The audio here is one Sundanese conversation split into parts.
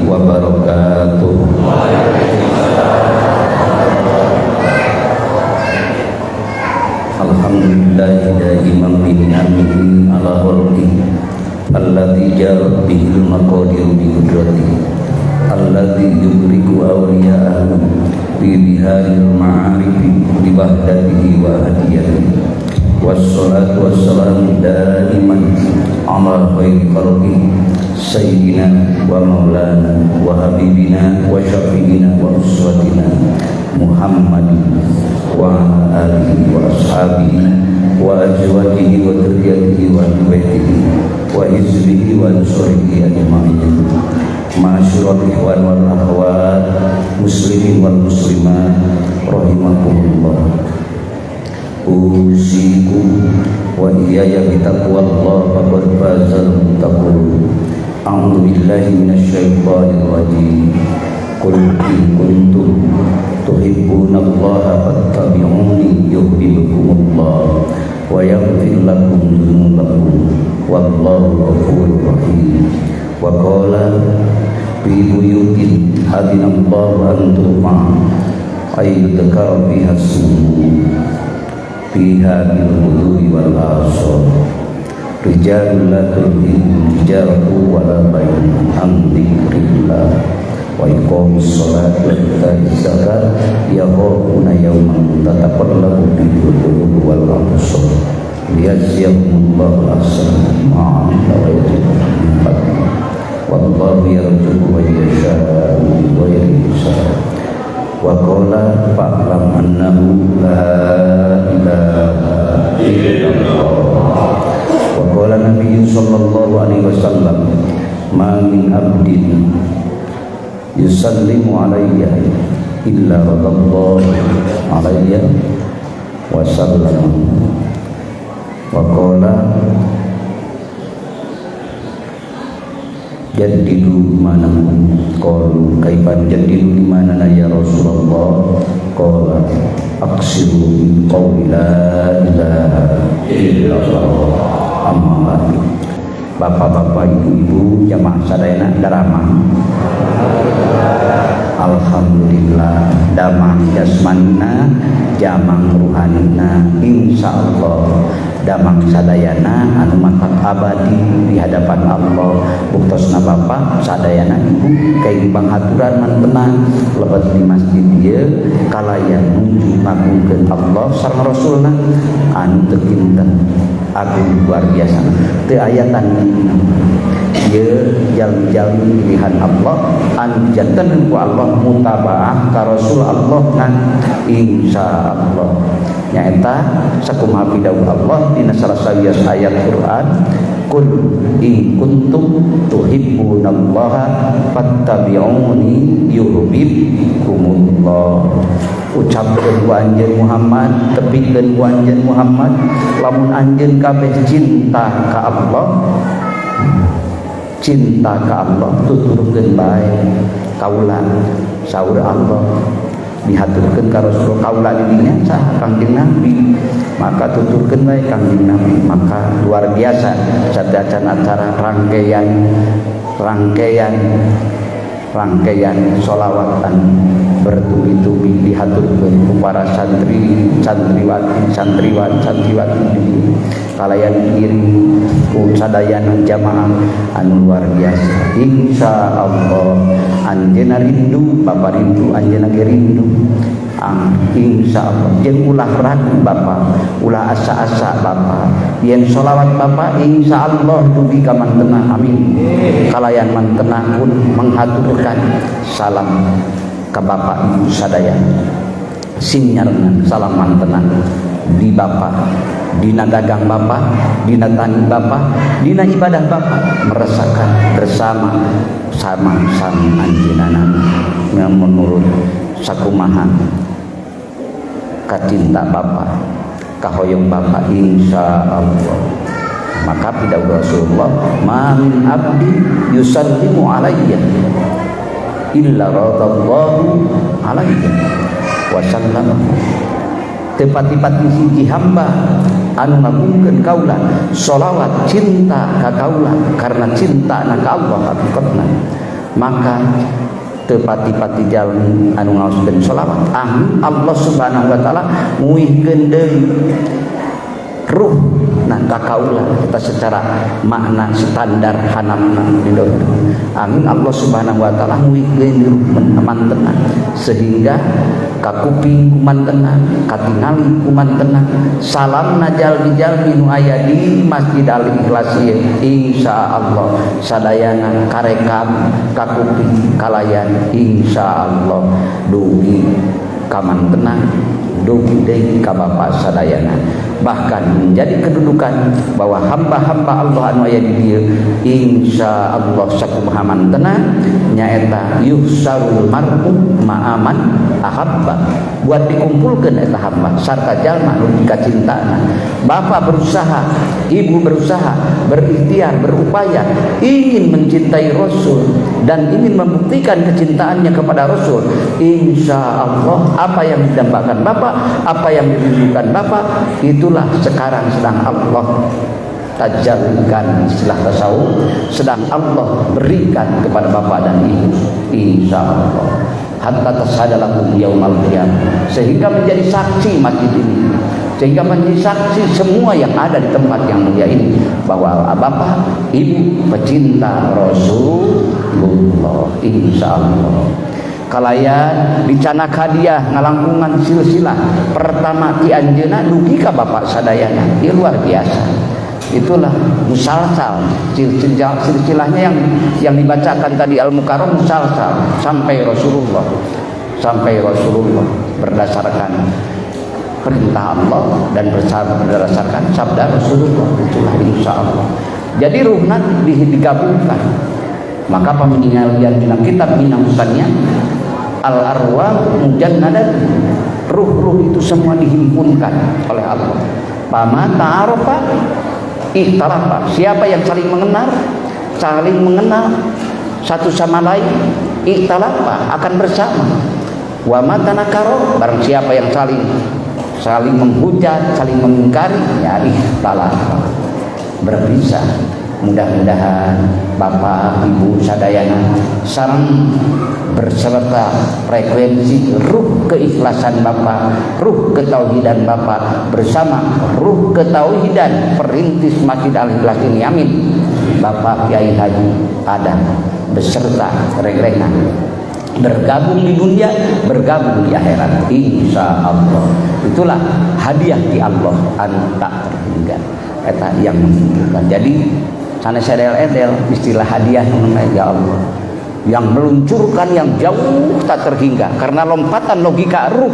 wabarakatuh. Alhamdulillahi daiman bi ni'amihi ala khalqihi alladzi jarat bihil maqadiru bi qudratihi alladzi yugriku awliya'ahu fi biharil ma'arifi bi wahdatihi wa hadiyatihi. Wassalatu wassalamu daiman ala khairi khalqihi sayyidina wa maulana wa habibina wa syafi'ina wa uswatina Muhammadin wa ala alihi wa ashabihi wa azwajihi wa dzurriyyatihi wa ahli baitihi wa hizbihi wa ansarihi ajma'in. Ma'asyiral ikhwan wal akhwat, muslimin wal muslimat rahimakumullah. Usiku wa iyaya bitaqwallah faqad fazal muttaqun. A'udzu billahi minasyaitonir rajim. Qul in kuntum tuhibbunallaha fattabi'uni yuhibbukumullah wa yaghfir lakum dzunubakum wallahu ghafurur rahim. Wa qala fi buyutin adinallahu an turfa ayyudhkara fiha ismuhu fiha bil ghudwi wal asal rijalul la tulhihim tijaratu wala bay'un an dzikrillah wa iqamis sholati wa ita'iz zakat yakhafuna yawman tataqallabu fihi al-qulub wal absar liyajziyahumullahu ahsana ma 'amilu wa yajziyahum min fadlihi wallahu yarzuqu man yasha'u bighairi hisab. Wa qala fa'lam annahu la ilaha illallah. Wa qala nabiyyu sallallahu alaihi wasallam ma min abdin yusallimu alayya illa radallahu alayya wa sallam. Wa qala jaddidu imanakum qalu kaifa jaddidu imanana ya Rasulullah qala aksiru min qawli la ilaha illallah. Amma ba'du. Bapak-bapak, ibu-ibu, jamaah sadayana daramang. Alhamdulillah damang jasmanina, jamang ruhanina, insyaallah damang sadayana anu mantap abadi di hadapan Allah. Buktosna bapak sadayana ibu kaing panghaturan mantenang lebet di masjid ieu kalayan nuju ngagungkeun Allah sareng Rasulna anu teu kinten agung luar biasa teu aya tandingna. Ieu jalmi-jalmi pilihan Allah anu dijantenkeun ku Allah mutabaah ka Rasul Allah ngan insyaallah nyaeta sakumaha pidawuh Allah dina salah sawios ayat Quran qul in kuntum tuhibbunallaha fattabi'uni yuhibbukumullah. Ucapkeun ku anjeun Muhammad, tepikeun ku anjeun Muhammad, lamun anjeun kabeh cinta ka Allah, cinta ka Allah tuturkeun bae kaula saur Allah dihaturkeun ka Rasul kaula di dinya saha Kangjeng Nabi, maka tuturkeun bae Kangjeng Nabi. Maka luar biasa satacan acara rangkaian rangkaian rangkaian sholawatan bertubi-tubi dihaturkeun ku para santri, santriwati, santriwan, santriwati kalayan diri ku sadayana jamaah anu luar biasa. Insyaallah anjeunna rindu, bapa rindu, anjeunna ge rindu. Insyaallah jeung ulah ragu bapa, ulah asa-asa bapa. Yen sholawat bapa insyaallah dugi ka mantena. Amin. Kalayan mantena pun menghaturkan salam ka bapak ibu sadayana. Sing nyarengan salam mantena di bapa, dina dagang bapa, dina tani bapa, dina ibadah bapa, merasakan bersama sama sami anjeunna yang menurut sakumaha kacinta bapa, kahoyong bapa insyaallah. Maka pidawuh Rasulullah ma min abdi yusallimu alayya illa radallahu alaihi wasallam. Teu pati-pati hiji hamba anu ngagungkeun kaula sholawat cinta ka kaula karena cinta na ka Allah hakikatna, Maka teu pati-pati jalmi anu ngaoskeun sholawat, amin Allah Subhanahu wa taala nguihkeun deui ruh. Nah, ka kaula kita secara makna standar hanamna di, amin Allah Subhanahu wa taala nguihkeun ruh mantena sehingga kakuping ku mantena, katingali ku mantena salamna jalmi-jalmi nu aya di Masjid Al Ikhlas ieu. Insyaallah sadayana karekam, kakuping, kalayan, insyaallah dugi ka mantena, dugi deui ka bapak sadayana. Bahkan menjadi kedudukan bahwa hamba-hamba Allah anu aya di dieu, insyaallah sakumaha mantena nyaeta yuhsyarul mar'u ma'aman ahabba, buat dikumpulkeun eta hamba sarta jalma nu dikacintana. Bapak berusaha, ibu berusaha, berikhtiar, berupaya ingin mencintai Rasul dan ingin membuktikan kecintaannya kepada Rasul, insya Allah apa yang didambakan bapak, apa yang dirindukan bapak, itulah sekarang sedang Allah tajallikan, istilah tasawuf, sedang Allah berikan kepada bapak dan ibu, insya Allah hatta tasyhada lakum yaumal qiyamah, sehingga menjadi saksi masjid ini, sehingga menjadi saksi semua yang ada di tempat yang mulia ini bahwa bapak ibu pecinta Rasulullah, insya Allah. Kalayan dicandak hadiah ngalangkungan silsilah pertama ti anjeunna dugi ka bapak sadayana. Ieu luar biasa. Itulah musalsal silsilah, silsilahnya yang dibacakan tadi Al Mukarram, musalsal sampai Rasulullah, sampai Rasulullah berdasarkan perintah Allah dan berdasarkan sabda Rasulullah. Itulah insya Allah. Jadi ruhna digabungkan. Maka paminggalian dina kitab Minangusania al arwah mujannadat, ruh-ruh itu semua dihimpunkan oleh Allah. Fama ta'arofa ikhtalafa, siapa yang saling mengenal, saling mengenal satu sama lain, ikhtalafa, akan bersama. Wa ma tanakaro, barang siapa yang saling saling menghujat, saling mengingkari, ya ikhtalafa, berpisah. Mudah-mudahan Bapak Ibu sadayana sareng berserta frekuensi ruh keikhlasan Bapak, ruh ketauhidan Bapak bersama ruh ketauhidan perintis Masjid Al Ikhlas ini, amin, Bapak Kiai Haji Adam beserta reng-rengan bergabung di dunia, bergabung di akhirat, insya Allah. Itulah hadiah di Allah anu tak terhingga, eta yang mengumpulkan. Jadi sanes edel-edel istilah hadiah namanya, ya Allah, yang meluncurkan yang jauh tak terhingga karena lompatan logika ruh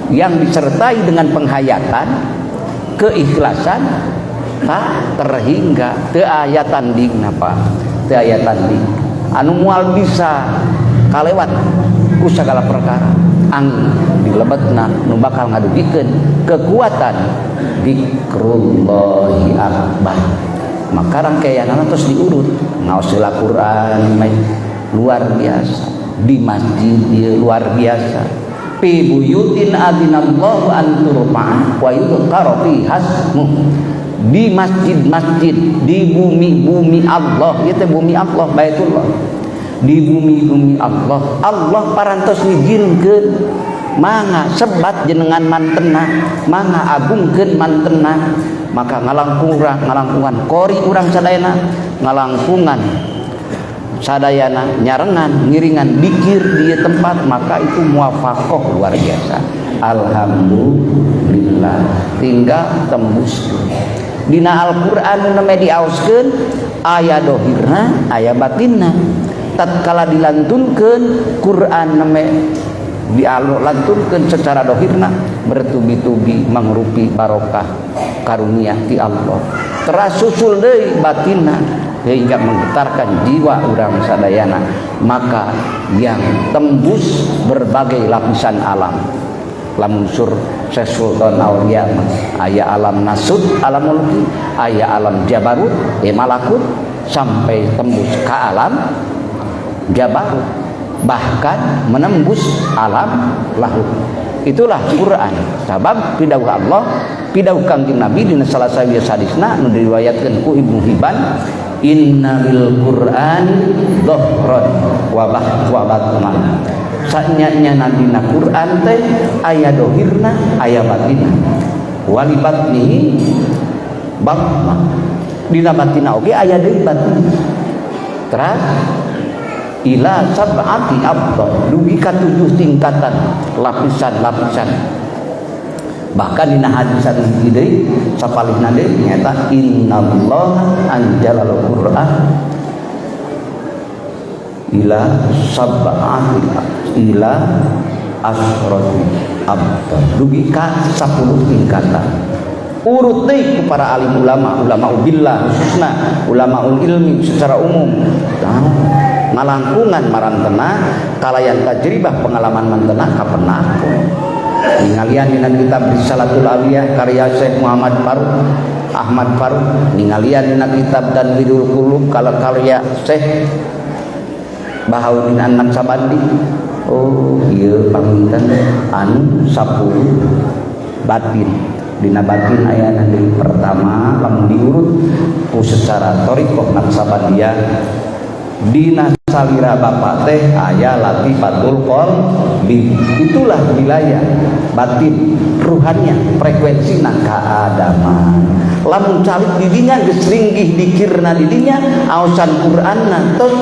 yang disertai dengan penghayatan keikhlasan tak terhingga. Teu aya tanding, apa teu aya tanding anu moal bisa kalewat ku segala perkara angin dilebetna nu bakal ngadugikeun kekuatan dzikrullahi akbar. Maka rangkaianana terus diurut ngaos heula Quran, luar biasa di masjid dia, luar biasa. Fi buyutin adzinallahu an turfa'a wa yudhkara fihasmuh, di masjid-masjid di bumi-bumi Allah, itu bumi Allah, Baitullah, di bumi-bumi Allah, Allah parantos ngijinkeun mangga sebat jenengan mantena, mangga agungkeun mantena. Maka ngalangkungan, ngalangkungan kori urang sadayana, ngalangkungan sadayana nyarengan ngiringan dikir di tempat, maka itu muafakoh luar biasa. Alhamdulillah, tinggal tembus dina Al-Qur'an nu diaoskeun aya dohirna, aya batinna. Tatkala dilantunkeun Quran, name dilantunkeun secara dohirna bertubi-tubi mangrupi barokah karunia ti Allah, teras susul deui batinna hingga menggetarkan jiwa urang sadayana, maka yang tembus berbagai lapisan alam. Lamun sur Syekh Sultan Aulia aya alam nasut, alam mulki, aya alam jabarut, malakut, sampai tembus ke alam jabarut, bahkan menembus alam lahut. Itulah Quran. Sabab pidawuh Allah, pidawuh Kangjeng Nabi dina salah sawios hadisna nu diriwayatkeun ku Ibnu Hibban. Inna lil Qur'ani dhahran wa bah wa batnan. Sanya-nya dina Quran teh aya dohirna, aya batinna. Wali batnihi batna, dina batina oge aya deui batin. Teras ila sab'ati abdal, dugi ka tujuh tingkatan, lapisan-lapisan. Bahkan dina hadis anu hiji deui, sapalihna deui, nyaeta innallaha anzalal Qur'an ila sab'ati, ila asrati abdal, dugi ka 10 tingkatan. Urut deui ku para alim ulama, ulama billah khususna, ulama ilmi secara umum. Nah, ngalangkungan marantena kalayan tajribah, pengalaman mantena kapenaku ningalian dina kitab Risalatul Aliyah karya Syekh Muhammad Faruk Ahmad Faruk, ningalian dina kitab Tanwirul Qulub kalau karya Syekh Bahauddin An-Naqsabandi. Oh iya, panginten anu 10 batin, dina batin aya deui. Pertama, lamun diurut ku secara thoriqoh Naqsabandiyah, dina salira bapak teh aya latifatul qalbi. Itulah wilayah batin ruhannya, frekuensi kaadaman. Lamun calik didinya geus linggih dikirna didinya, aosan Qur'anna tos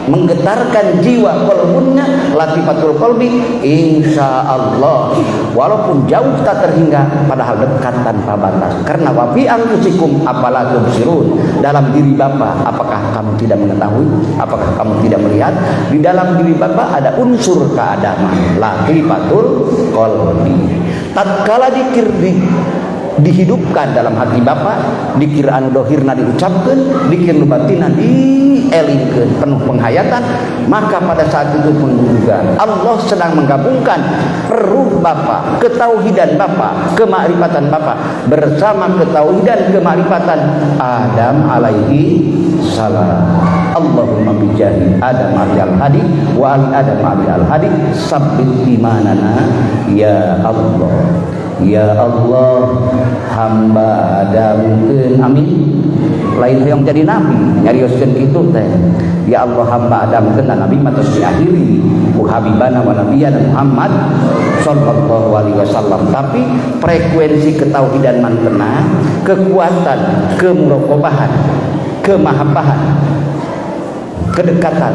menggetarkan jiwa kolbunnya, latifatul qalbi, insya Allah walaupun jauh tak terhingga, padahal dekat tanpa batas, karena wa fi anfusikum afala tubsirun. Dalam diri bapak, apakah kamu tidak mengetahui, apakah kamu tidak melihat? Di dalam diri bapak ada unsur keadaman, latifatul qalbi. Tatkala dikir dihidupkan dalam hati bapak, dikir anu dohirna diucapkan, dikir nu batinna dielingkeun, penuh penghayatan, maka pada saat itu pun juga Allah sedang menggabungkan ruh bapak, ketauhidan bapak, kemakrifatan bapak bersama ketauhidan, kemakrifatan Adam alaihi salam. Allahumma bijahi Adam al hadi wa ali Adam ali al hadi sabbit imanana ya Allah. Ya Allah, hamba adamkeun, amin. Lain hayang jadi nabi nyarioskeun kitu teh. Ya Allah, hamba adamkeun. Nabi mah tos diakhiri ku habibana wa nabiyana Muhammad sallallahu alaihi wasallam, tapi frekuensi ketauhidan mantena, kekuatan kemurokobahan, kemahabbahan, kedekatan,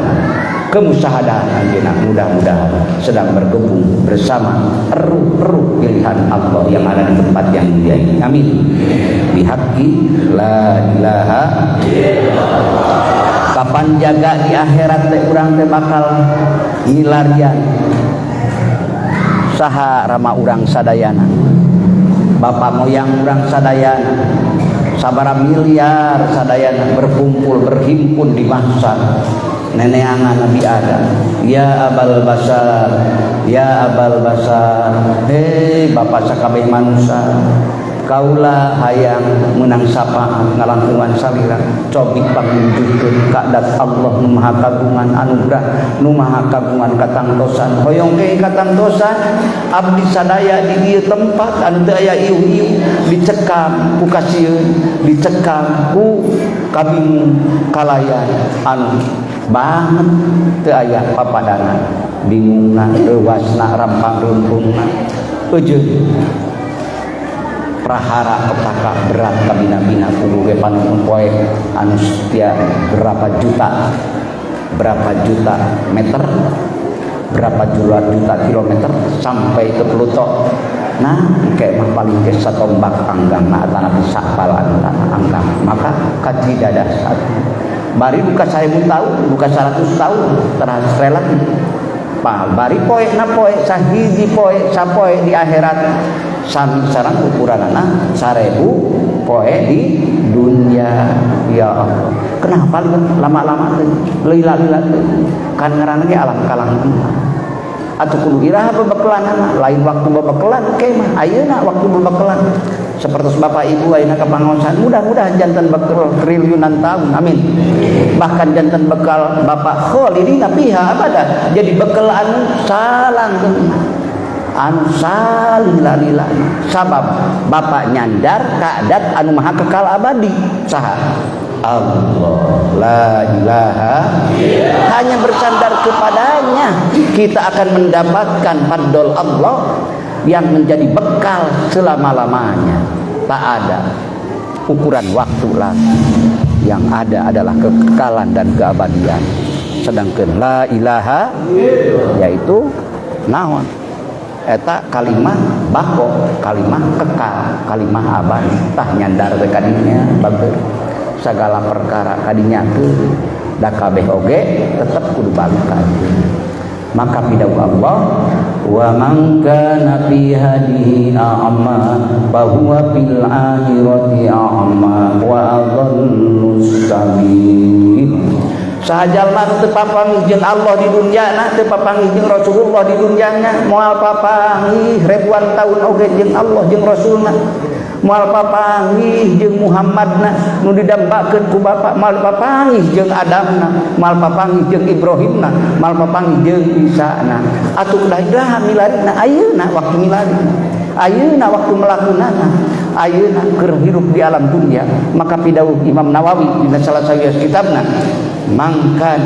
kemusyahadahan anjeunna mudah-mudahan sedang bergabung bersama ruh-ruh pilihan Allah yang ada di tempat yang mulia ini. Amin. Bihaqqi la ilaha. Kapan jaga di akhirat teh urang teh bakal milarian saha rama urang sadayana, bapak moyang urang sadayana, sabara miliar sadayana berkumpul, berhimpun di mahsyar, neneangan Nabi Adam. Ya abal basar, ya abal basar, hei bapak sakabeh manusia, kaula hayang menang syafaat ngalangkungan salira. Cobi pangunjukkeun ka dat Allah nu maha kagungan anugerah, nu maha kagungan katangtosan. Hoyong ke katangtosan abdi sadaya di ieu tempat anu teu aya iuh-iuh, dicekam ku kasieun, dicekam ku kabingung kalayan anu banget teu aya papadana, bingungna, reuwasna, rampang rumpungna, eujeun prahara petaka berat kabina-bina kudu ge panuhun poe anu setia berapa juta, berapa juta meter, berapa juta juta kilometer sampai ke Pluto. Nah, kayak mah paling ke satombak anggang nah tanah bisa palan tanah anggang maka kaji dadah satu bari buka 1000 tahun, buka 100 tahun terus relatif. Pa, bari poe na poe sahiji poe sapoe di akhirat sami sareng ukuranana 1000 poe di dunia. Ya Allah, kenapa lama-lama teh, lila-lila teh? Kan ngaranna ge alam kalang atuh, kudu iraha bebekelanana? Lain waktu bebekelan ke mah, ayeuna waktu bebekelan. Seperti bapak ibu ayeuna ka pangaosan, mudah-mudahan janten bekal triliunan tahun, amin. Bahkan janten bekal bapak khalidina fiha abada, jadi bekal anu salang anu salila-lila, sabab bapak nyandar ka dat anu maha kekal abadi. Saha? Allah. La ilaha, hanya bersandar kepadanya kita akan mendapatkan fadl Allah yang menjadi bekal selama-lamanya. Tak ada ukuran waktu lagi, yang ada adalah kekekalan dan keabadian. Sedangkan la ilaha yaitu naon? Eta kalimah bako, kalimah kekal, kalimah abadi. Tah, nyandar teh kadinya bager, segala perkara kadinya ke da kabeh oge tetep kudu balik ka. Maka pidawuh Allah, wa man kana fi hadihi a'ma fa huwa fil akhirati a'ma wa adallu sabil. Saha jalma nu teu papanggih jeung Allah di dunyana, teu papanggih jeung Rasulullah di dunyana, moal papanggih ribuan tahun oge jeung Allah jeung Rasulna, moal papanggih jeung Muhammadna nu didambakeun ku Bapa, moal papanggih jeung Adamna, moal papanggih jeung Ibrahimna, moal papanggih jeung Isana. Atuh dah iraha milarina? Ayeuna waktu milarina, ayeuna waktu melakunana, ayeuna keur hirup di alam dunia. Maka pidawuh Imam Nawawi dina salah sawios kitabna, mangkan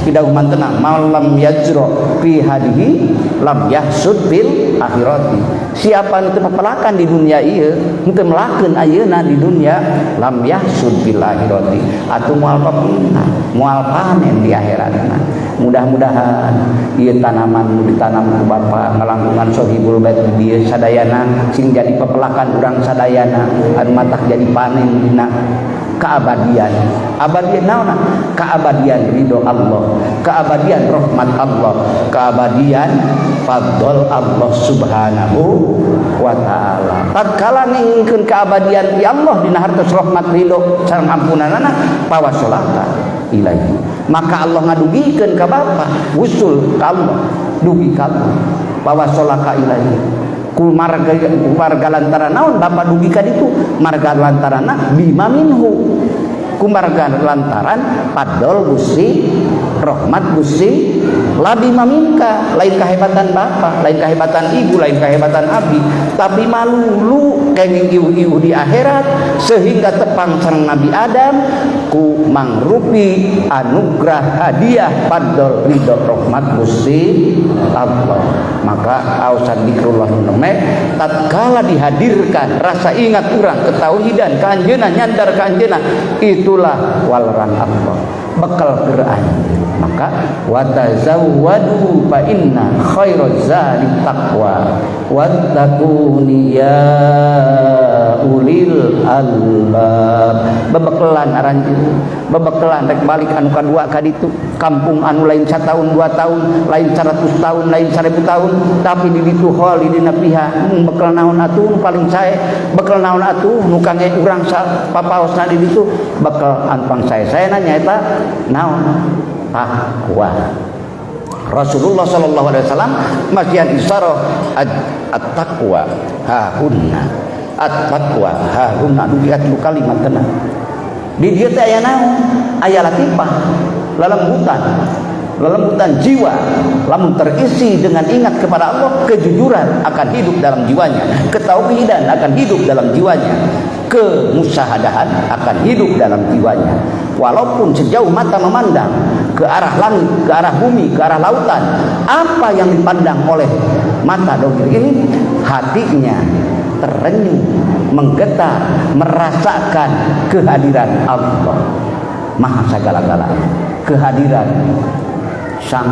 pidawuh mantena, malam yajro fi hadihi lam yahsud fil akhirati. Siapa nu teu pepelakan di dunia ieu, henteu melakeun ayeuna di dunia, lam yahsud fil akhirati, atuh moal papina, moal panen di akhiratna. Mudah-mudahan ieu tanaman nu ditanam ku bapa ngalangkungan sohibul bait di dieu sadayana sing jadi pepelakan urang sadayana anu matak jadi panen dina keabadian. Abadian naon? Keabadian ridho Allah, keabadian rahmat Allah, keabadian fadl Allah Subhanahu wa taala. Tatkala ngingkeun keabadian ya Allah dina hartos rahmat, ridho sareng ampunanana, pawasolata ilaihi, maka Allah ngadugikeun ka bapa, wusul ka Allah, dugi ka Allah, pawasolaka ilaihi. Ku marga, marga lantaran naon bapa dugi ka ditu? Marga lantaranna bima minhu, ku marga lantaran padol Gusti, rahmat Gusti. La bima minka, lain kehebatan bapak, lain kehebatan ibu, lain kehebatan abi, tapi malulu kenging iu-iu di akhirat sehingga tepang sareng Nabi Adam ku mangrupi anugerah, hadiah, fadl, ridho, rahmat Gusti Allah. Maka ausan dikrullah nu tatkala dihadirkan rasa ingat urang ketauhidan ka anjeunna, nyandar ka anjeunna, itulah waleran Allah, bekal keur. Maka watazawwadu fa inna khairaz zadi taqwa wattaquni ya ulil albab. Bebekelan aranjeun, bebekelan rek balik anu kadua ka ditu, kampung anu lain sataun 2 tahun, lain 100 tahun, lain 1000 tahun, tapi di ditu khalidina fiha. Bekal naon atuh nu paling sae? Bekal naon atuh nu kangge urang papaosna di ditu? Bekal anu pang sae-saena nyaeta naon? Takwa. Rasulullah sallallahu alaihi wasallam masihan isyarah, at-taqwa hahunna, at-taqwa hahunna, dugi ka tilu kalimat tenang. Di dieu teh aya naon? Aya latifah, lelembutan, lelembutan jiwa. Lamun terisi dengan ingat kepada Allah, kejujuran akan hidup dalam jiwanya, ketauhidan akan hidup dalam jiwanya, kemusyahadahan akan hidup dalam jiwanya. Walaupun sejauh mata memandang ke arah langit, ke arah bumi, ke arah lautan, apa yang dipandang oleh mata dohir ini, hatinya terenyuh, menggetar, merasakan kehadiran Allah Maha segala-galanya, kehadiran sang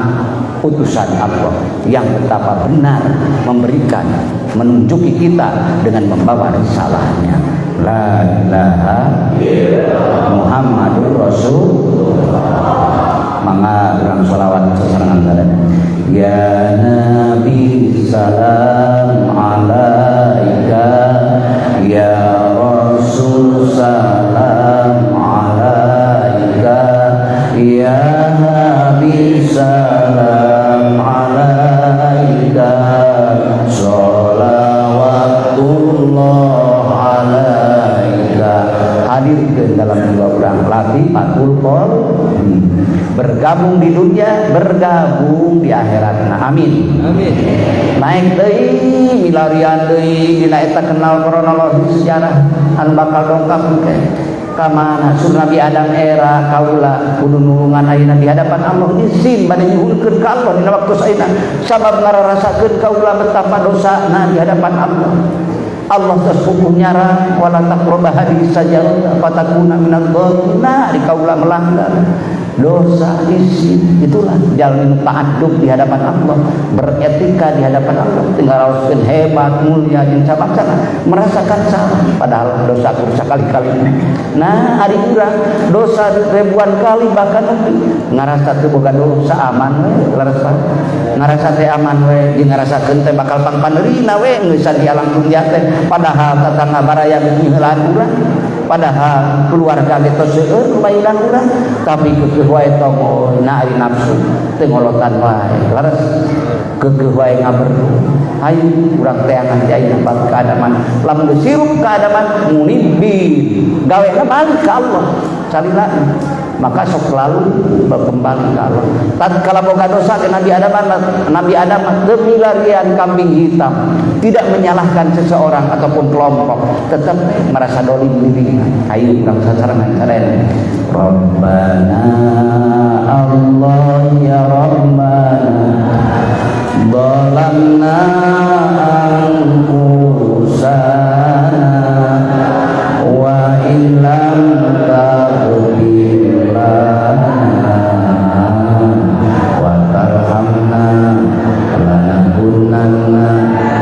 utusan Allah yang betapa benar memberikan, menunjuki kita dengan membawa risalahnya. La ilaha Muhammadur Rasulullah. Mangga urang sholawat sesarengan sadaya. Ya Nabi salam alaika, ya Rasul salam alaika, ya Habib salam alaika, sholawatullah alaika. Hadirkan dalam jiwa urang latifatul qalbi, bergabung di dunia, bergabung di akhirat. Nah, amin. Amin. Naik deui, milarian deui dina eta kenal kronologi sejarah anu bakal dongkap engke. Ka mana sur Nabi Adam era kaula kudu nulungan ayeuna di hadapan Allah, izin bade nyuhunkeun ka Allah dina waktu ayeuna, sabab ngararasakeun kaula betapa dosana di hadapan Allah. Allah tos puguh nyara, wala taqrabu hadhihi syajarah fatakuna minadh dhalimin. Nah, di kaula melanggar dosa, izin. Itulah jalan ta'addub di hadapan Allah, beretika di hadapan Allah. Tinggal raoskeun hebat, mulia, jeung sabangsana merasakan salah, padahal dosa aku sekali-kali. Nah, ari urang dosa ribuan kali, bahkan lebih, ngarasa teu boga dosa, aman we. Leres ngarasa teh aman we, jeung ngarasakeun teh bakal pangpaneurina we geus di alam dunia teh, padahal tetangga baraya ngeulaan urang, padahal keluarga ge tos seueur bayulan urang, tapi keukeuh wae tong. Na ari nafsu teu ngolotan wae, leres keukeuh wae ngaberlu. Hayu urang teangan di ayeuna bab keadaman. Lamun geus sirup keadaman munibin, gawena balik ka Allah salila, maka sok selalu berkembali ke Allah. Tatkala boga dosa ke Nabi Adam, Nabi Adam teu milarian kambing hitam, tidak menyalahkan seseorang ataupun kelompok, tetap merasa dolim diri. Ayo urang sasarengan sadayana. Rabbana Allah ya Rabbana zalamna anfusana wa illam taghfir lana wa tarhamna lanakunanna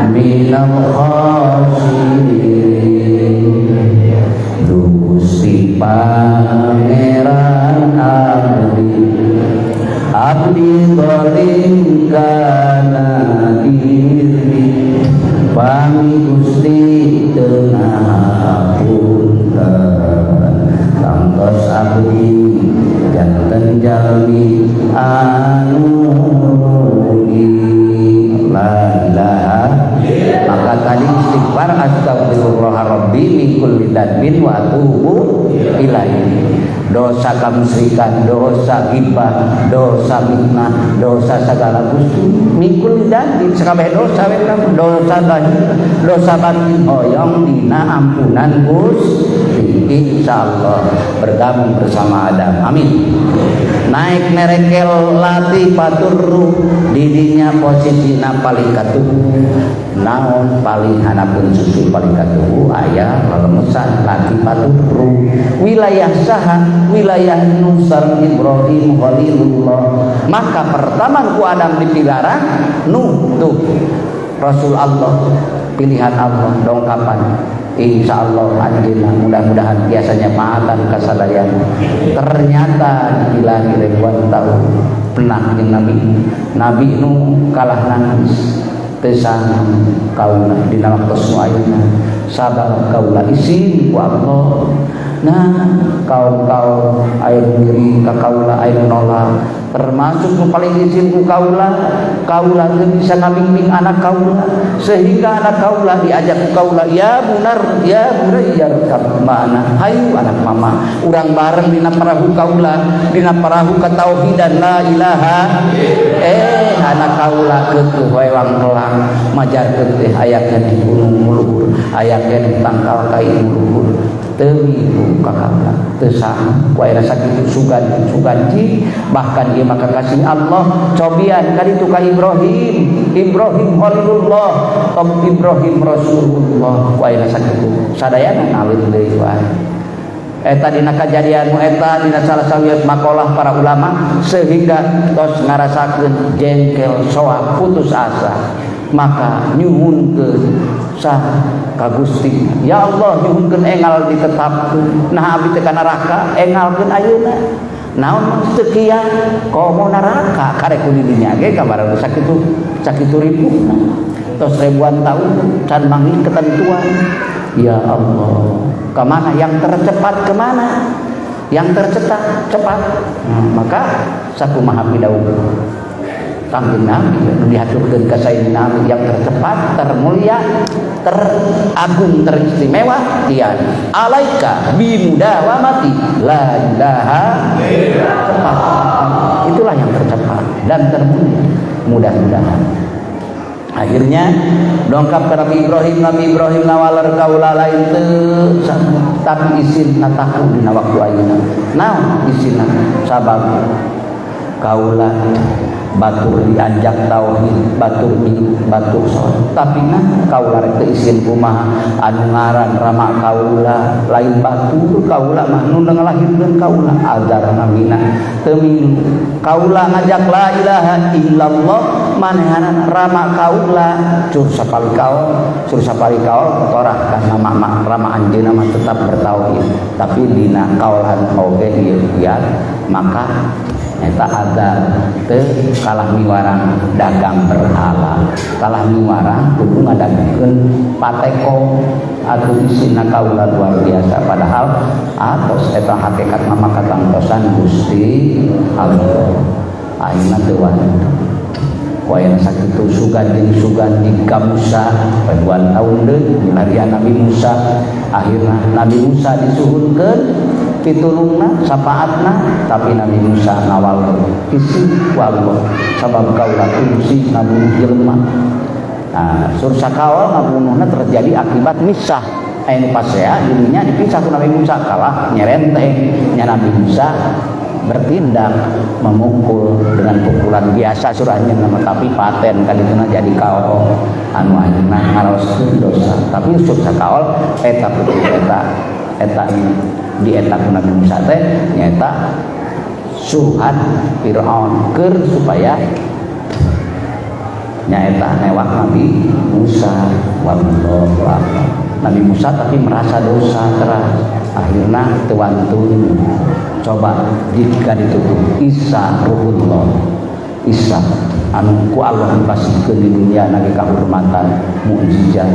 minal khasirin. Gusti Pangeran abdi, abdi zalim kana diri, pami Gusti teu ngapunten, tangtos abdi janten jalmi anu rugi. La ilaha. Maka tadi istighfar, astagfirullah rabbi min kulli dzanbin wa atubu ilaihi. Dosa kamusyrikan, dosa ghibah, dosa fitnah, dosa segala, Gusti, min kulli dzanbin, sakabeh dosa we, dosa zahir, dosa batin, hoyong dina ampunan Gusti. Insyaallah bergabung bersama Adam, amin. Naik nerekel latifatur ruh, didinya posisina paling katuhu. Naon paling hanapun susu paling katuhu aya lelemesan latifatur ruh. Wilayah saha? Wilayah Nuh sareng Ibrahim Khalilullah. Maka pertama ku Adam dipilara Nuh tuh Rasul Allah, pilihan Allah dongkapan. Insya Allah anjeunna mudah-mudahan biasanya maatan kasadayana. Ternyata dipilari ribuan tahun pernah jeung Nabi Nabi Nuh kalah nangis, teu sanggup kaula dina waktos nu ayeuna, sabab kaula izin ku Allah. Nah, kaum-kaum aya nu ngiri ka kaula, aya nu nolak, termasuk nu paling izin ku kaula. Kaula teu bisa ngabimbing anak kaula, sehingga anak kaula diajak ku kaula, ya bunar ya bunayya arkab ma'ana, hayu anak mama urang bareng dina parahu kaula, dina parahu katauhidan la ilaha. Eh, anak kaula keukeuh wae wangkelang, majarkeun teh aya keneh gunung luhur, aya keneh tangkal kai luhur, teu milu ka kaula, teu sanggup wae sakitu sugan sugan. Bahkan ieu maka kasih Allah cobian kaditu ka Ibrahim, Ibrahim Khalilullah, Om Ibrahim Rasulullah, wae sakitu sadayana alit deui wae. Eta dina kajadian mu eta dina salah sawios makalah para ulama, sehingga tos ngarasakeun jengkel, soak, putus asa, maka nyuhunkeun sah ka Gusti, ya Allah, nyuhunkeun engal ditetapkeun. Nah, abdi teh ka neraka engalkeun ayeuna, naon sekian komo neraka karek ku didinya ge kabar sakitu sakitu ribu tos ribuan tahun can manggih ketentuan. Ya Allah, kemana yang tercepat, kemana yang tercetak cepat? Nah, maka sakumaha pidawuh Kangjeng Nabi nu dihaturkeun ka Sayyidina Nabi, yang tercepat, termulia, teragung, teristimewa tian alaika bimudawamati la ilaha. Cepat, itulah yang tercepat dan termulia. Mudah-mudahan. Akhirnya dongkap ke Nabi Ibrahim. Nabi Ibrahim nawaler, kaula lain teu, tapi isin nataku dina waktu ayeuna. Naon isinna? Sabab kaula batur dianjak tauhid, batur milu, batur salat, tapi nah kaula rek teu isin kumaha, anu ngaran rama kaula lain batur, kaula mah nu ngalahirkeun kaula Azar namina, teu milu kaula ngajak la ilaha illallah, manehanan rama kaula. Cur sapali kaul, cur sapali kaul torah kana mama rama anjeunna mah tetap bertauhid, tapi dina kaul anu oge ieu ieu maka eta Azar teu kalah miwarang dagang berhala, kalah miwarang kudu ngadagangkeun pateko. Atuh isina kaula luar biasa, padahal atos eta hakikat mah katangtosan Gusti Allah. Ayeuna teu wani. Wayang sakitu sugan jeung sugan di ka Musa ribuan tahun deui milarian Nabi Musa. Akhirna Nabi Musa disuhunkeun pitulungna, syafaatna, tapi Nabi Musa ngawal isin wallah sabab kaula kungsi ngabunuh jelema. Nah, sur sakawal ngabunuhna terjadi akibat misah anu pasea dirinya dipisah ku Nabi Musa, kalah nyerenteng nya Nabi Musa bertindak memukul dengan pukulan biasa surahnya nama, tapi paten kali itu jadi kaol anu ayeuna ngaraoskeun dosa. Tapi sur sakaol eta putu eta eta di eta ku Nabi Musa teh nyaeta suruhan Fir'aun keur supaya nyaeta newak Nabi Musa. Wallahu a'lam. Nabi Musa tapi merasa dosa keras, akhirnya teu wantun. Coba jika ditutup Isa Ruhullah, Isa anu ku Allah dipasihkeun di dunia nage kahormatan mukjizat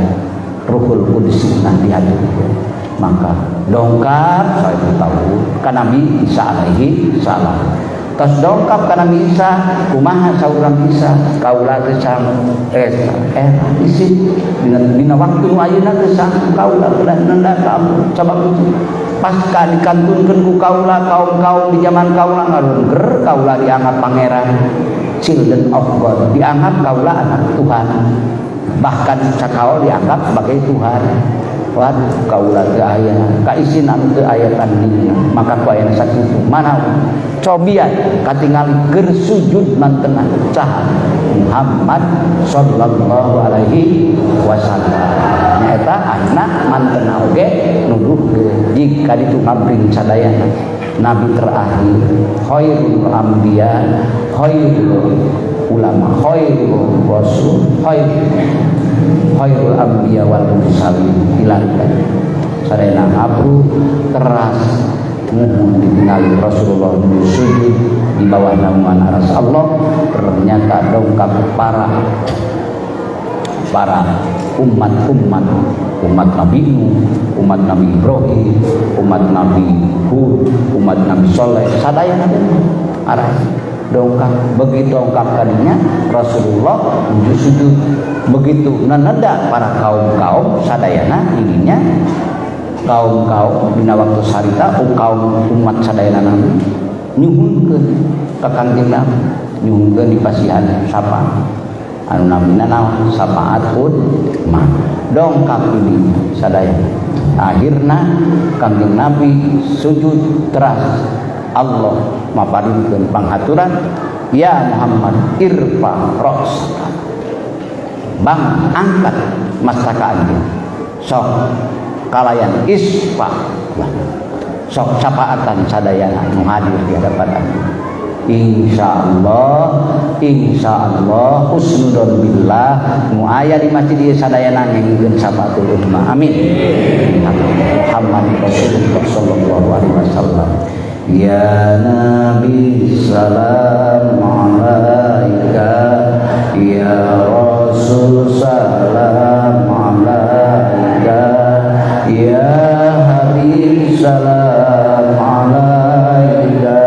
Ruhul Qudus nah dihadirkeun, maka dongkap 1000 tahun ka Nabi Isa alaihi salam. Tos dongkap ka Nabi Isa, kumaha saur Nabi Isa? Kaula teh sang eh isin dina waktu nu ayeuna teh sang kaula ulah nenda ka ampun, sabab pasca dikantunkeun ku kaula, kaum-kaum di zaman kaula ngarungger kaula dianggap pangeran, children of God, dianggap kaula anak Tuhan, bahkan sakaol dianggap sebagai Tuhan. Waduh, kaula teu aya kaisin anu teu aya tandingna, maka ku ayana sakitu mana cobian katingali keur sujud mantena saha? Muhammad sallallahu alaihi wasallam. Nyaeta ayeuna mantena oge nuduhkeun jika ditu ngabring sadayana nabi terakhir, khairul anbiya, khairul ulama, khairul rasul, khairul anbiya wal mursalin. Dilarikan sadayana ngabru teras muhun ditingali Rasulullah sujud di bawah naungan aras Allah. Ternyata dongkap para umat-umat, umat Nabi Nuh, umat Nabi Ibrahim, umat Nabi Hud, umat Nabi Soleh, sadayana arah dongkap. Begitu dongkap kadinya Rasulullah sujud, begitu neneda para kaum-kaum sadayana ininya kaum-kaum dina waktu sarita kaum umat sadayana nabi nyuhunkeun ka Kangjeng Nabi, nyuhunkeun di pasihan sapa anu namina naon syafaat ummah. Dongkap ini sadayana, akhirna Kangjeng Nabi sujud teras, Allah maparinkeun panghaturan, ya Muhammad irfa ra'saka, bang angkat mastaka anjeun, sok kalayan isfa sok syafaatan sadayana nu hadir di hadapan anjeun. Insyaallah, insyaallah husnudon billah nu aya di masjid ieu sadayana ngengkeun syafaatul ummah. Amin. Muhammad Rasulullah sallallahu alaihi wasallam. Ya Nabi salam alaika, ya Rasul salam alaika, ya Habib salam alaika,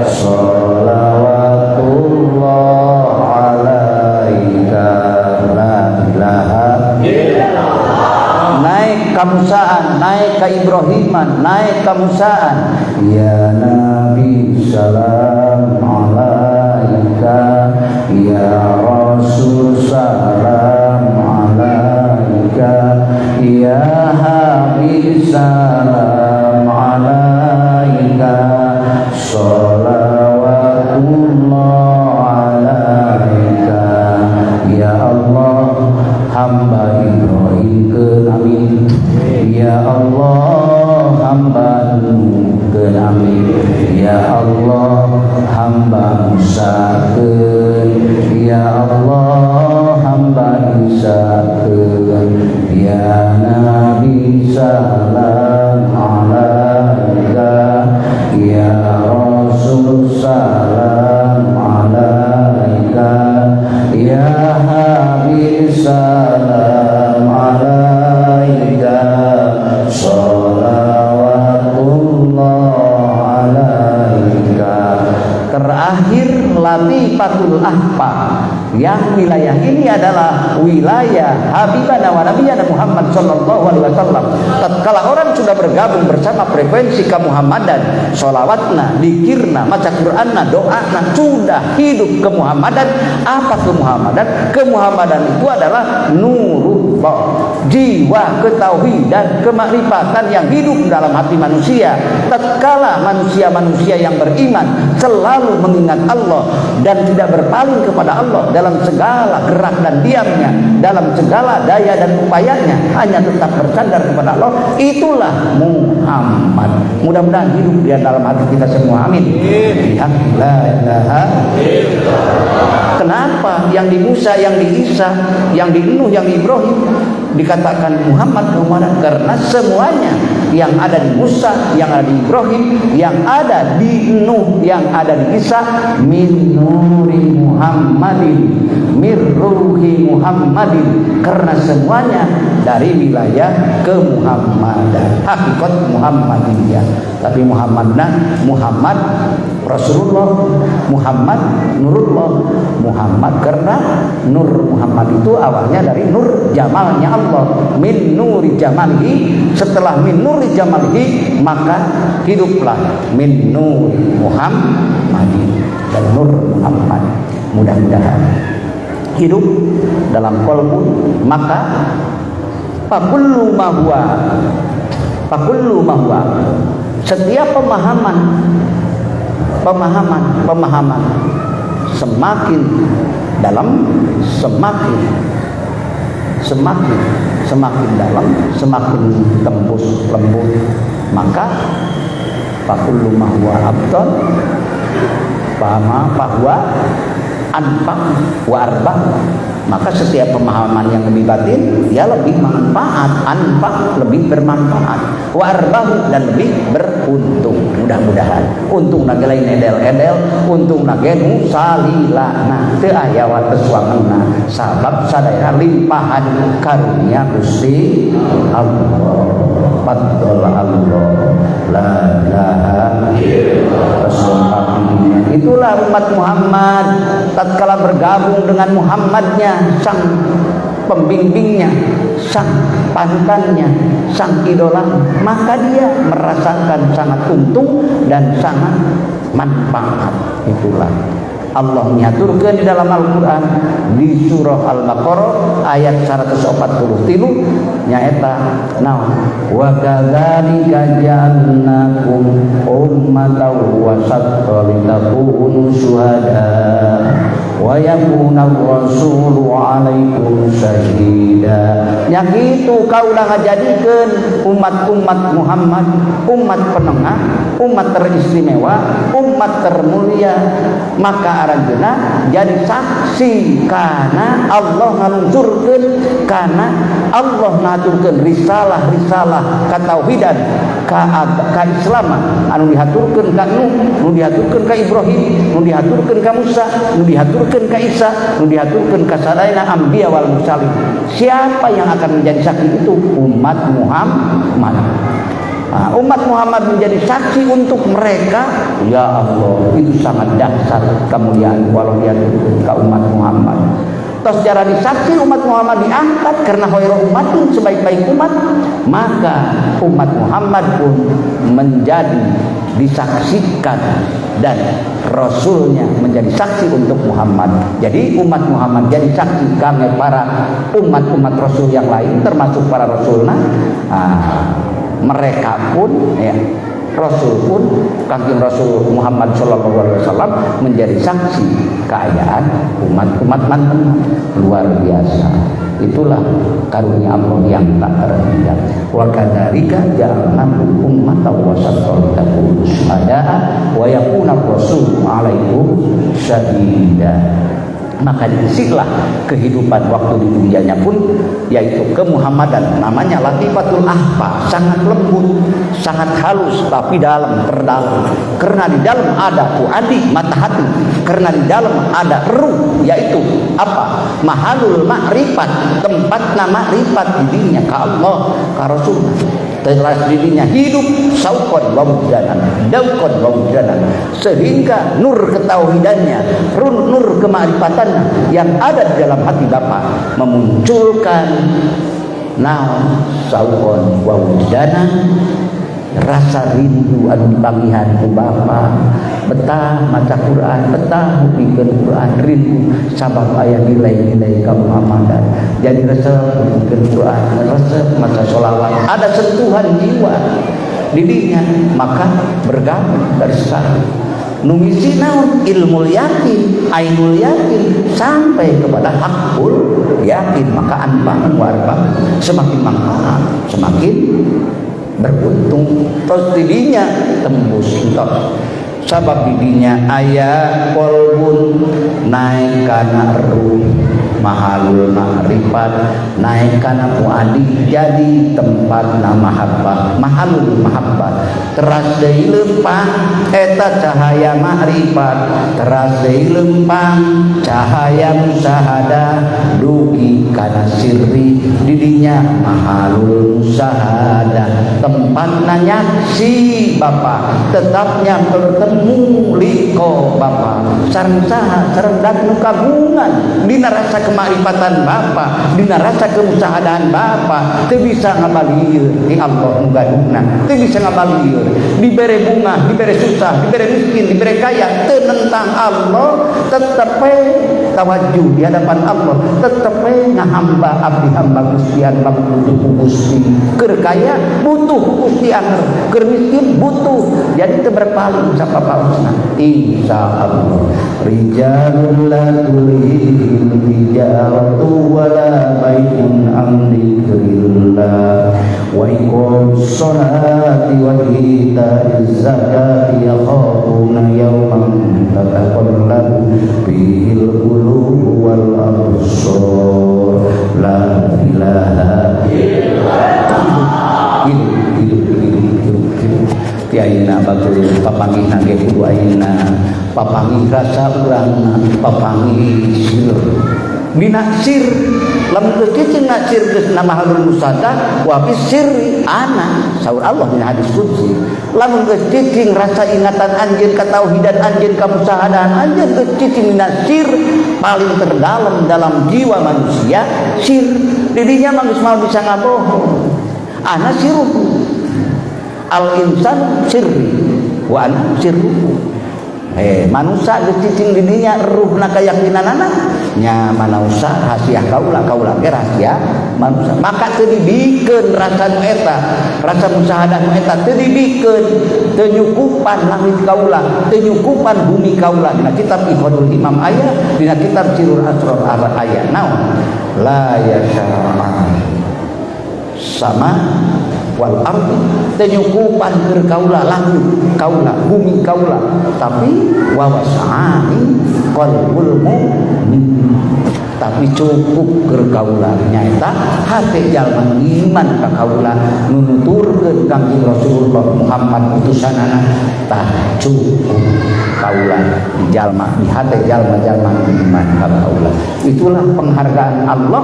salawatullah alaika, la ilaha illallah. Naik kamusaan, naik ke Ibrahiman, naik kamusaan. Ya Nabi salam alaika, ya Rasul salam Salam alaika, sholawatullah alaika. Terakhir Latifatul Ahfa, yang wilayah ini adalah wilayah Habibana wa Nabiyana Muhammad sallallahu alaihi wasallam. Tatkala orang sudah bergabung bersama frekuensi kemuhammadan, sholawatna, dikirna, maca Qur'anna, doana, sudah hidup kemuhammadan. Apa kemuhammadan? Kemuhammadan itu adalah nurullah, jiwa ketauhidan, kemakrifatan yang hidup dalam hati manusia. Tatkala manusia-manusia yang beriman selalu mengingat Allah dan tidak berpaling kepada Allah dalam segala gerak dan diamnya, dalam segala daya dan upayanya, hanya tetap bersandar kepada Allah, itulah Muhammad. Mudah-mudahan hidup di dalam hati kita semua, amin. Lihat, la ilaha. Kenapa yang di Musa, yang di Isa, yang di Nuh, yang di Ibrahim dikatakan Muhammad Muhammad? Karena semuanya yang ada di Musa, yang ada di Ibrahim, yang ada di Nuh, yang ada di Isa, min nuri Muhammadin, mir ruhi Muhammadin, karena semuanya dari wilayah kemuhammadan, hakikat Muhammadiyah. Tapi Muhammadna Muhammad Rasulullah, Muhammad Nurullah, Muhammad, karena Nur Muhammad itu awalnya dari nur jamalnya Allah, min nuri jamalihi. Setelah min nuri jamalihi maka hiduplah min nuri Muhammadin dan nur Muhammad. Mudah-mudahan hidup dalam kolbu, maka fakullu ma huwa, fakullu ma huwa, setiap pemahaman, pemahaman, pemahaman semakin dalam, semakin, semakin, semakin dalam, semakin tembus lembut, maka fakullu ma huwa abdal fama fahuwa anfa wa arba, maka setiap pemahaman yang lebih batin ya lebih manfaat, anfa lebih bermanfaat, wa arbahu dan lebih beruntung. Mudah-mudahan untung nage lain edel-edel, untung nage nu salilana, teu aya wates wangenna, sabab sadaya limpahan karunia Gusti Allah, fadl Allah, la ilaha illallah. Itulah umat Muhammad tatkala bergabung dengan Muhammadnya, sang pembimbingnya, sang panutannya, sang idola, maka dia merasakan sangat untung dan sangat manfaat. Itulah Allah nyaturkeun di dalam Al-Qur'an di surah Al-Baqarah ayat 143, nyaeta naon? Wa kadzalika ja'alnakum ummatan wasatan litakunu syuhada wa yakuna rasulu alaikum syahida. Nya kitu kaula ngajadikeun umat-umat Muhammad, umat penengah, umat teristimewa, umat termulia, maka aranjeunna jadi saksi karena Allah ngaluncurkeun, karena Allah ngaturkeun risalah-risalah katauhidan, ka kaislaman anu dihaturkeun ka Nuh, nu dihaturkeun ka Ibrahim, nu dihaturkeun ka Musa, nu dihaturkeun ka Isa, nu dihaturkeun ka sadayana anbiya wal mursalin. Siapa yang akan menjadi saksi itu? Umat Muhammad. Nah, umat Muhammad menjadi saksi untuk mereka. Ya Allah, itu sangat dahsyat kemuliaan walau dia ke umat Muhammad. Tos secara disaksi umat Muhammad diangkat karena khairu umatin, sebaik-baik umat, maka umat Muhammad pun menjadi disaksikan dan rasulnya menjadi saksi untuk Muhammad. Jadi umat Muhammad jadi saksi kami para umat-umat rasul yang lain, termasuk para rasulna. Ah, mereka pun ya, Rasul pun, Kangjeng Rasul Muhammad Shallallahu Alaihi Wasallam menjadi saksi keayaan umat-umat manten. Luar biasa, itulah karunia Allah yang tak terhingga. Wa kadzalika ja'alnakum ummatan wasatan litakunu syuhada'a wa yakuna rasul alaikum syahida. Maka diisilah kehidupan waktu di dunianya pun, yaitu kemuhammadan, namanya latifatul ahfa, sangat lembut, sangat halus, tapi dalam, terdalam, karena di dalam ada fuadi, mata hati, karena di dalam ada ruh, yaitu apa, mahalul ma'rifat, tempat nama makrifat didinya ka Allah, ka Rasul. Telah dirinya hidup saukon wa wujdanan, daukon wa wujdanan, sehingga nur ketauhidannya, nur kema'rifatannya yang ada di dalam hati Bapak memunculkan naon, saukon wa wujdanan, rasa rindu anu dipanggihan ku Bapak, betah maca Quran, betah ngupingkeun Quran, rindu sabab aya nilai-nilai kemuhammadan. Jadi resep ngupingkeun Quran, resep maca sholawat, ada sentuhan jiwa didinya, maka bergabung dari sekarang nu ngisi naon, ilmu yakin, ainul yakin, sampai kepada hakul yakin. Maka anfa'u warfa, semakin manfaat, semakin beruntung. Terus didinya tembus entos, sabab didinya aya kolbun, naik kana ruh, mahalul ma'rifat, naik kana fuadi, jadi tempat nama mahabbah, mahalul mahabbah. Teras deui lempang eta cahaya ma'rifat, teras deui lempang cahaya musahadah, dugi kana sirri, didinya mahalul musahadah, tempat nyaksi Bapak tetapnya bertemu liko Bapak sareng saha, sareng dat nu kagungan dina rasa kemakrifatan Bapak, dina rasa kemusahadahan Bapak. Teu bisa ngabalieur di Allah nu gaduhna, teu bisa ngabalieur dibere bunga, dibere susah, dibere miskin, dibere kaya, teu nentang Allah, tetep we tawajuh di hadapan Allah, tetep we ngahamba, abdi hamba Gusti anu butuh ku Gusti. Keur kaya butuh ku Gusti anger, keur miskin butuh, jadi teu berpaling sapapausna, insyaallah. Rijalul la tulhihim tijaratu wala bai'un an dzikrillah wa iqamus sholati wa ita'iz zakati yakhafuna yawman tataqallabu fihil qulubu wal absar. La ilaha illallah. Hidup, hidup, hidup, hidup, hidup. Ti ayeuna batur papanggihna ge kudu ayeuna papanggih rasa urangna, papanggih sir dina sir. Lamun geus cicing na sir, geus na mahalul musadah wa fi sirri ana, saur Allah dina hadis qudsi. Lamun geus cicing rasa ingatan anjeun, katauhidan anjeun, kamusahadahan anjeun, geus cicing dina sir paling terdalam dalam jiwa manusia, sir didinya mah geus moal bisa ngabohong. Ana siruhu al insan sirri wa ana sirruhu. Manusia geus cicing didinya ruhna, keyakinanana nya manusia rahasia kaula, kaula ge rahasia manusia. Maka teu dibikeun rasa nu eta, rasa musahadah nu eta teu dibikeun, teu nyukupan langit kaula, teu nyukupan bumi kaula. Dina kitab Iqadul Imam aya, dina kitab Sirul Asrar aya naon, la yasha sama wal ardi, teu nyukupan keur kaula langit kaula, bumi kaula, tapi wawasa'ani qalbul mukmin, tapi cukup keur kaula nyaeta hate jalma iman ka kaula, nu nuturkeun Kangjeng Rasulullah Muhammad utusanana. Tah, cukup kaula di jalma, di hate jalma-jalma iman ka kaula. Itulah penghargaan Allah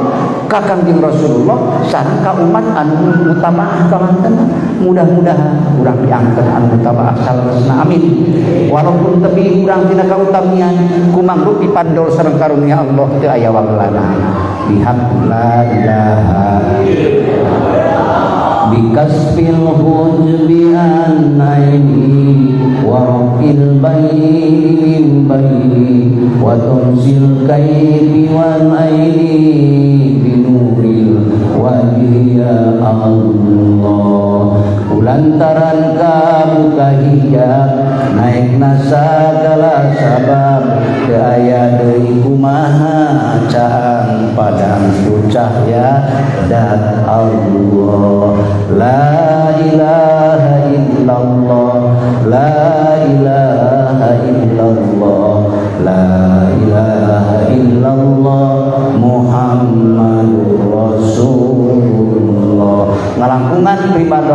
ka Kangjeng Rasulullah sareng ka umat anu mutabaah ka mantena. Mudah-mudahan urang diangkat anu mutabaah salesna, amin. Walaupun tebi urang tina kautamian, kumangrup dipandol sareng karunia Allah, teu aya wagelana. Bihaq la ilaha bikasfil hujbi an aini wa rafil baini min baini wa tumsil kaifi wal aini binuril wajhi ya Allah. Kulantaran kabuka hijab, naikna sagala sabab, teu aya deui kumaha caang padang ku cahya dat Allah. La ilaha illallah, la ilaha illallah, la ilaha illallah.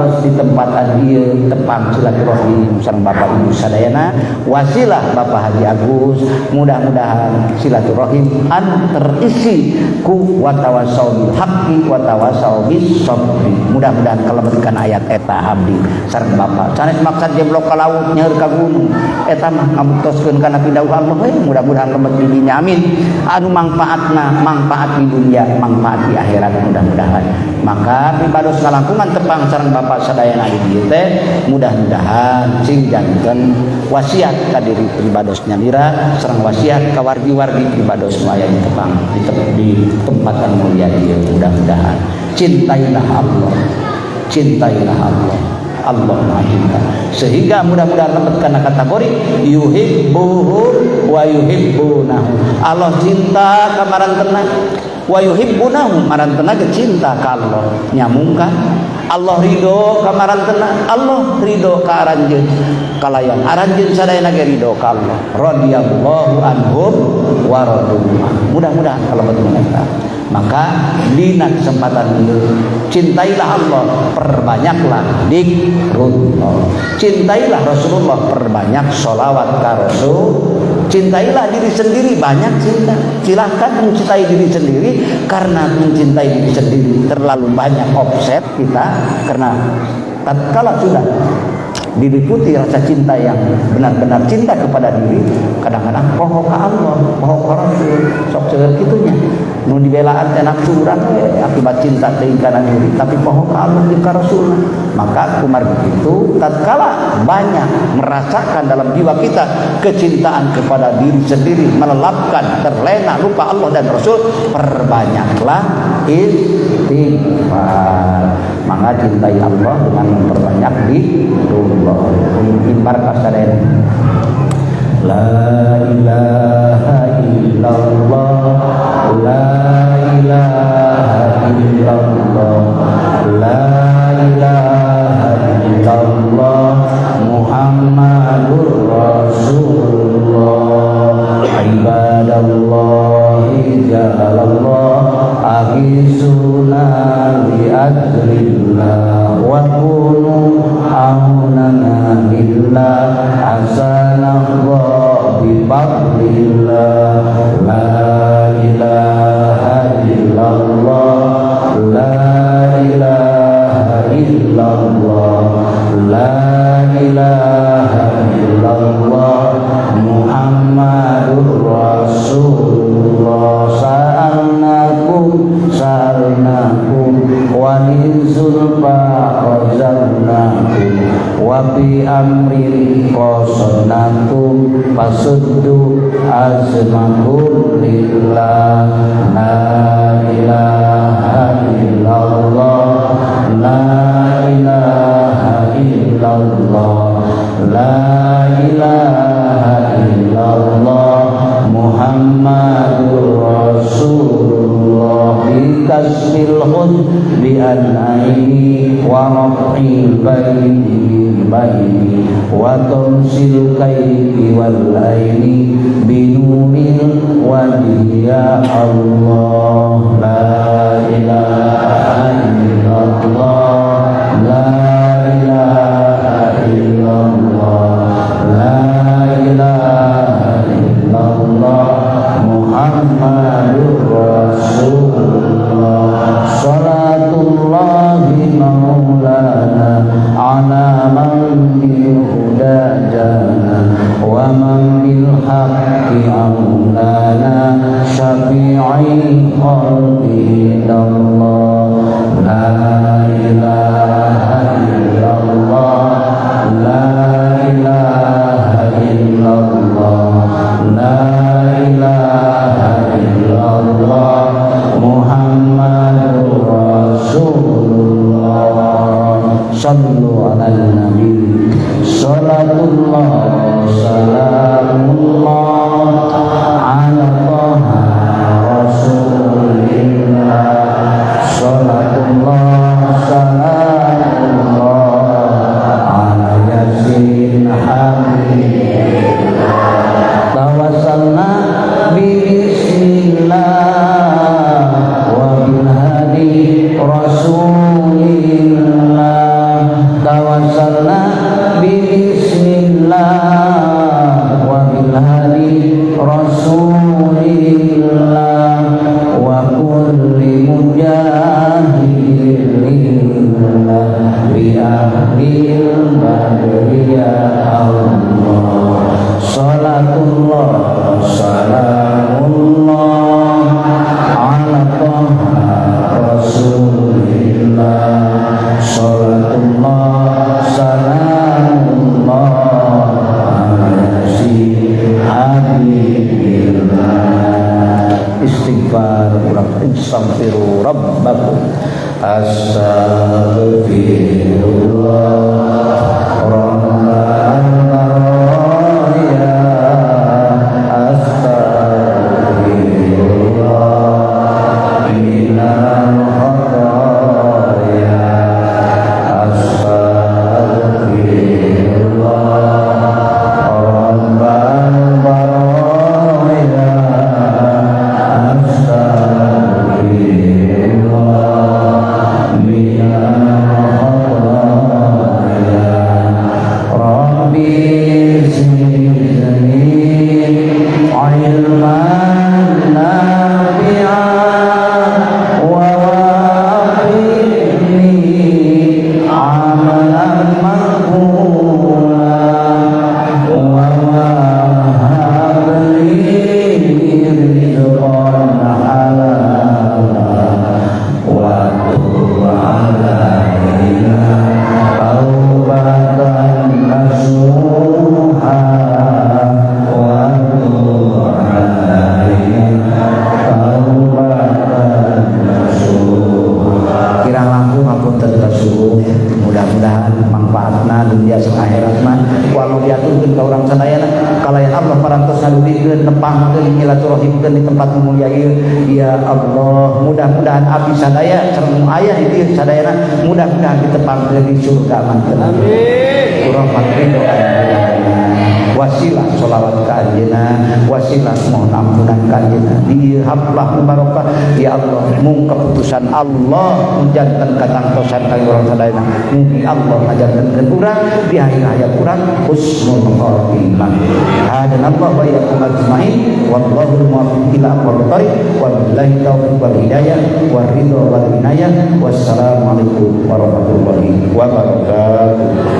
pribados di tempatan ieu tepang silaturahim sareng Bapak Ibu sadayana wasilah Bapak Haji Agus, mudah-mudahan silaturahim an terisi ku watawasau bil haqqi watawasau bis sabri. Mudah-mudahan kalebetkeun ayat eta abdi sareng Bapak sanes maksad jeblok ka laut nyeur ka gunung, eta mah ngabuktoskeun kana pidauh Allah we. Mudah-mudahan lebet di dinya, amin. Anu mangfaatna mangfaat di dunia, mangfaat di akhirat mudah-mudahan. Maka pribados ngalangkungan tepang sareng Bapak sadayana di dieu teh mudah-mudahan sing janten wasiat ka diri pribados nyalira sareng wasiat ka wargi-wargi pribados nu aya di tepang di tempat anu mulia ieu. Mudah-mudahan cintailah Allah, cintailah Allah, Allah Maha Cinta, sehingga mudah-mudahan lebet kana kategori yuhibbuhum wa yuhibbunahu. Allah cinta ka marantena, wa yuhibbunahu, marantena ge cinta ka Allah. Nyamungkan Allah ridho ka marantena, Allah ridho ka aranjeun, kalayan aranjeun sadayana ge ridho ka Allah. Radhiyallahu anhum wa radu. Mudah-mudahan kalebet mereka. Maka dina kesempatan ini cintailah Allah, perbanyaklah dzikrullah. Cintailah Rasulullah, perbanyak sholawat ka Rasul. Cintailah diri sendiri, banyak cinta. Silahkan mencintai diri sendiri, karena mencintai diri sendiri terlalu banyak offset kita, karena tatkala sudah diliputi rasa cinta yang benar-benar cinta kepada diri, kadang-kadang poho ka Allah, poho ka Rasul, sok seueur kitunya nu dibelaan teh nafsu urang we akibat cinta teuing kana diri, tapi poho ka Allah jeung ka Rasul. Maka kumargi itu tatkala banyak merasakan dalam jiwa kita kecintaan kepada diri sendiri, melelapkan, terlena, lupa Allah dan Rasul, perbanyaklah istighfar. Maka cintai Allah dengan memperbanyak dzikrullah. Imbar kasadayana. La ilaha illallah, la ilaha illallah, la ilaha illallah, Muhammadur Rasulullah. Ibadallahi jalallah, ahisuna li ajlillah, wa kunu aunana billah, hasanallah bi fadlillah. La ilaha illallah, la ilaha illallah, la ilaha illallah, Muhammadur Rasulullah. Sa'alnakum sa'alnakum walizulfa razaqnakum wa bi amrin qasanakum fasuddu azmakum lillah. La ilaha illallah, la ilaha illallah, la ilaha illallah, Muhammadur Rasulullah. Bi kasbil khud bi an-aini wa raf'il baini bil baini wa tamsil kaifi wal aini bi nuril wajhi ya Allah. La ilaha illallah, la ilaha illallah, la ilaha illallah, Muhammadur Rasulullah. Salatullahi maulana ala man bil huda jana wa man bil haqqi aulana syafi'i khalqi Allah. La ilaha illallah, la ilaha illallah, la ilaha illallah, Muhammadur Rasulullah. Sallu ala nabi. Salatullah salamullah ala taha rasulillah. Salatullah salamullah ala yasin habibillah. Tawassalna bi bismillah wa bil hadi rasulillah. Ahlil Badri ya Allah. Salatullah salamullah ala Taha Rasulillah. Salatullah salamullah ala Yasin Habibillah. Istighfar urang, istaghfiru rabbakum. Astaghfirullah rabbal baraya, astaghfirullah minal khataya, astaghfirullah rabbal baraya, astaghfirullah minal khataya. Rabbi zidni ilman nafi'a wa wafiqni amalan maqbula wa wahab li rizqan halala wa tub alaina taubatan nasuha wa tub alaina taubatan nasuha. Kirang langkung ngapunten kasuhun, mudah-mudahan manfaatna dunia sareng akhiratna walau diaturkeun ka urang sadayana kalayan Allah parantos ngadugikeun nepangkeun silaturahimkeun di tempat mulia ieu. Ya Allah, mudah-mudahan abdi sadaya sareng aya di dieu sadayana mudah-mudahan ditepangkeun di surga manten. Amin. Rahmat ridho wasilah sholawat ka anjeunna, wasilah mohon ampunan ka anjeunna di haflah mubarakah. Ya Allah, mung keputusan Allah janten katangtosan ka urang sadayana, mugi Allah ngajantenkeun urang di akhir hayat urang husnul khatimah. Hadanallah wa iyyakum ajmain, wallahu muwaffiq ila aqwamit thoriq, wabillahi taufiq wal hidayah war ridho wal inayah. Wassalamualaikum warahmatullahi wabarakatuh.